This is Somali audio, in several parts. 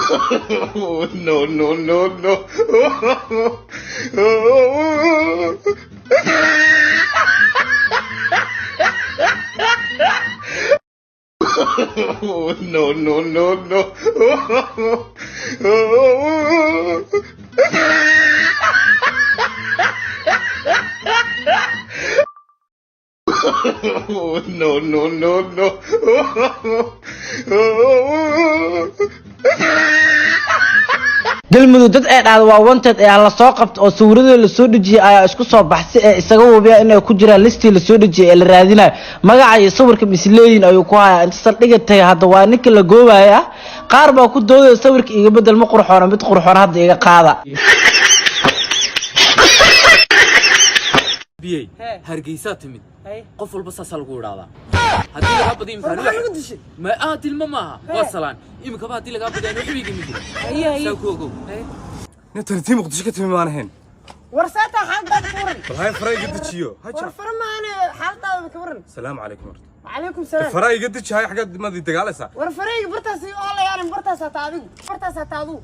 No, no, no, no. No, no, no, no. No, no, no, no. Galmudug dad ee dhahda waa wanted ee la soo qabto oo sawiradooda la soo dhejiyay ayaa isku soo baxsi ee isaga hubiya inay ku jiraan listii la soo dhejiyay ee la raadinayo. Magaca iyo sawirka misleeyin ayuu ku hayaa inta saldhiga tagay. Hadda waa ninka la goobaya. Qaar baa ku doodaya sawirka iga bedel, ma qurxoona, mid qurxoon hadda iga qaada. Biyey Hargeysaa timid, qof walba saasaa lagu idhaahdaa. Haddii lagaa badiyo imkaan ma ah dilma maaha, waa salaan. Iminkaba haddii lagaa badiyo waxba igama jiro, saa ku ogow. Nintan tii Muqdisho ka timi maan ahayn. War seeta xaaladaada ka waran? Bal hay fara iga dejiyo. War fara maane, xaaladaada ka waran? Salaamu calaykum horta. Wacalaykum salaam. Fara iga deji, hay xaggaad maad dagaalaysaa? War farayga bartaas oo la yaanin, bartaas hataa adigu, bartaas hataa adigu.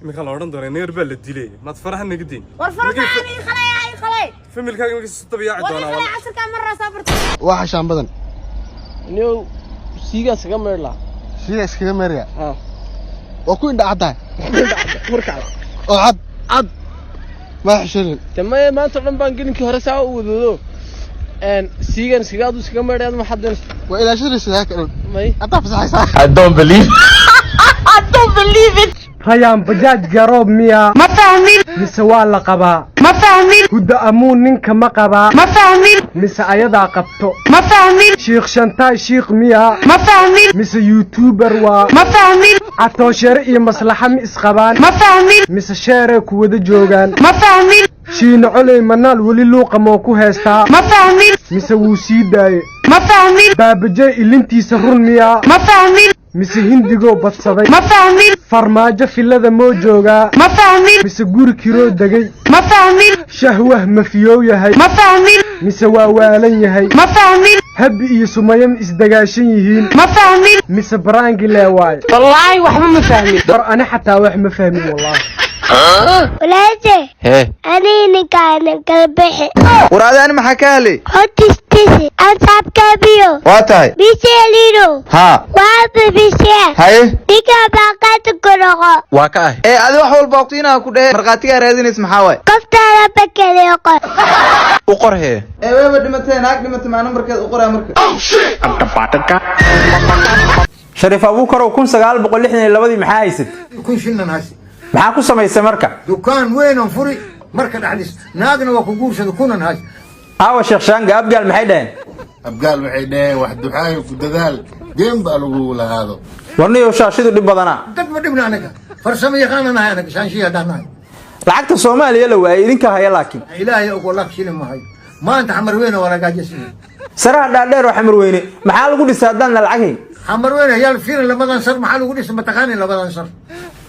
Iminka la odhan doonaa neer baa la dilay, maad faraha naga deyn. War fara maane, ii khalay, ii khalay. Familkaaga iminka si dabiyaaci war ii doonaa. Khalay casirkaa maraasaa barta. Waa xashaan badan. Niyow, siigaa iskaga meydhlaa. Siga iskaga meeraya. Haa. Waa ku indha caddahay. Markaa oo cad. Cad. Ma xishoodin? De maya, maanta o dhan baan gelinkii hore saa u wadoodo siigan iskaga aduu iskaga meydhay, aduma xadeen. Waa ilaashanaysa haka dhan. May. Haddaa fasaxaysaa. I don't believe. I don't believe it. Rayaan Bajaaj garoob miyaa? Ma fahmin. Mise waa la qabaa? Ma fahmin. Hudda amuun ninka ma qabaa? Ma fahmin. Mise ayadaa qabto? Ma fahmin. Shiikh Shantaay shiikh miyaa? Ma fahmin. Mise youtuber waa? Ma fahmin. Catooshere iyo maslaxa ma isqabaan? Ma fahmin. Mise sheeree ku wada joogaan? Ma fahmin. Shiine Coley manaal weli luuqa moo ku heestaa? Ma fahmin. Mise wuu sii daaye? Ma fahmin. Baabajey ilintiisa run miyaa? Ma fahmin. Mise hindigoo badsaday? Ma fahmin. Farmaajo fillada moo joogaa? Ma fahmin. Mise guri kiroo degay? Ma fahmin. Shahwah ma fiyoow yahay? Ma fahmin. Mise waa waalan yahay? Ma fahmin. Habbi iyo sumayo ma isdagaashan yihiin? Ma fahmin. Mise baraangi lee waaye? Wallaahi waxba ma fahmin. War ani xataa wax ma fahmin wallaahi. Walaashe. Hee. Aniga ninkaana kala bixi. War adaani maxaa ka helay? Hotistisi ansaabkabiyo. Waa tahay. Bisheelino. Haa. Waaba bishee. Haye. Ninka baaqaata ku noqo. Waa ka ah ee adi wax walba waqtiinaha ku dhehe, markhaatigaa raadinaysa maxaa waay? Qoftaada bakaleeqo. U qor hee. Ee wayba dhimatay, naag dhimatay maa nambarkeed u qoraa marka. Shariif Abuukarow, 1962-dii maxaa haysat? 1000 shilin haysi. Maxaa ku samaysay marka? Dukaan weyn on furi marka dhexdiis, naagna waa ku guursada, kunan haysi. Aawa Sheekh Shaanga, Abgaal maxay dhaheen? Abgaal waxay dhaheen wax duxaayo ku dadaal, geen baa lagu lahaado. Warniyow, shaashidu dhib badanaa. Dad ma dhibna, anaga farsamo yaqaanan nahay, anaga shaanshiya haddaan nahay. Lacagta Soomaaliya la waayay idinka haya laakiin. Ilaahay og, wallahi shilin ma hayo maanta. Xamar weyne waa lagaajasiye. Saraha dhaadheer oo Xamar Weyne maxaa lagu dhisay haddaan la lacag hayn? Xamar weyne yaal fiirin, labadan sar maxaa lagu dhisay mataqaanin? Labadan sar.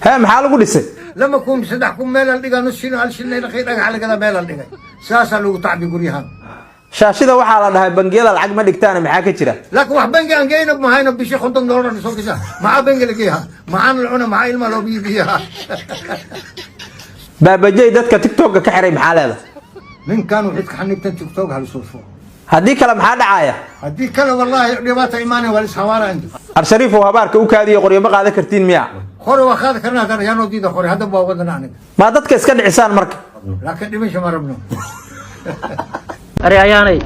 Hee, maxaa lagu dhisay? 2 kun, 3 kun meel al dhigaa, nus shilin, hal shilin dhaqay, dhagaxa lagadaa meel al dhigay, saasaa lagu tacbi guryahan. Shaashida waxaa la dhahay bangiyada lacag ma dhigtaana, maxaa ka jira? Laakiin wax bangi aan geyna mahayno, bishii $50 soo gashaa, maxaa bangi la geeyaa? Maxaana la cuna? Maxaa ilma loo biibiyaa? Baabajey dadka TikTokka ka xiray maxaa leedahay? Ninkan waxayd ka xanibtan TikTok hal soo furo. Haddii kale maxaa dhacaya? Haddii kale wallaahi dhibaata imaanaya, waa lishawaara inta. Al-Shariif oo habaarka u kaadiyo, qoryo ma qaadan kartiin miya? Qore waa qaadi karnaa, haddana yaa noo diida qore? Hadda waa wadana aniga. Maa dadka iska dhicisaan marka? Laakiin dhimasho ma rabno. Are ayaanay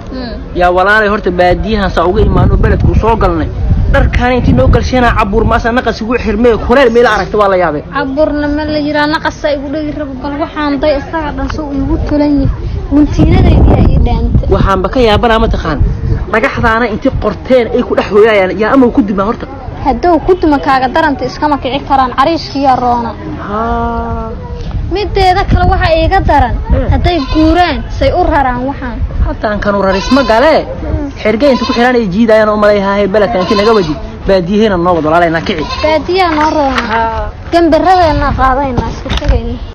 yaa walaalay, horta baadiyahan saa uga imaano beledku soo galnay, dharkaan intii noo galsheenaa cabuur maasa naqas igu xirmee, kuleel meela aragta waa la yaabay. Caburna ma la yiraa, naqasa igu dhegi rabo. Bal waxaan day isaga dhan soo igu tulan yahay, guntiinadaydiyaa ii dhaantay. Waxaanba ka yaabanaa mataqaan dhagaxdaana intii qorteen ay ku dhex hooyaayaan yaa ama ku dima horta. Hadduu ku duma kaaga daranta, iskama kici karaan, cariishkiyaa roona. Mideeda kale waxa iiga daran hadday guuraan say u raraan waxaan. Hataan kanu rarisma gale, xerge inta ku xiran ay jiidayaan oo malayhahay. Beledka intii naga wadi baadiyaheena noo wad walaalayna kici. Baadiyaa noo roona, gambaradeena qaadayna, isku tagayna.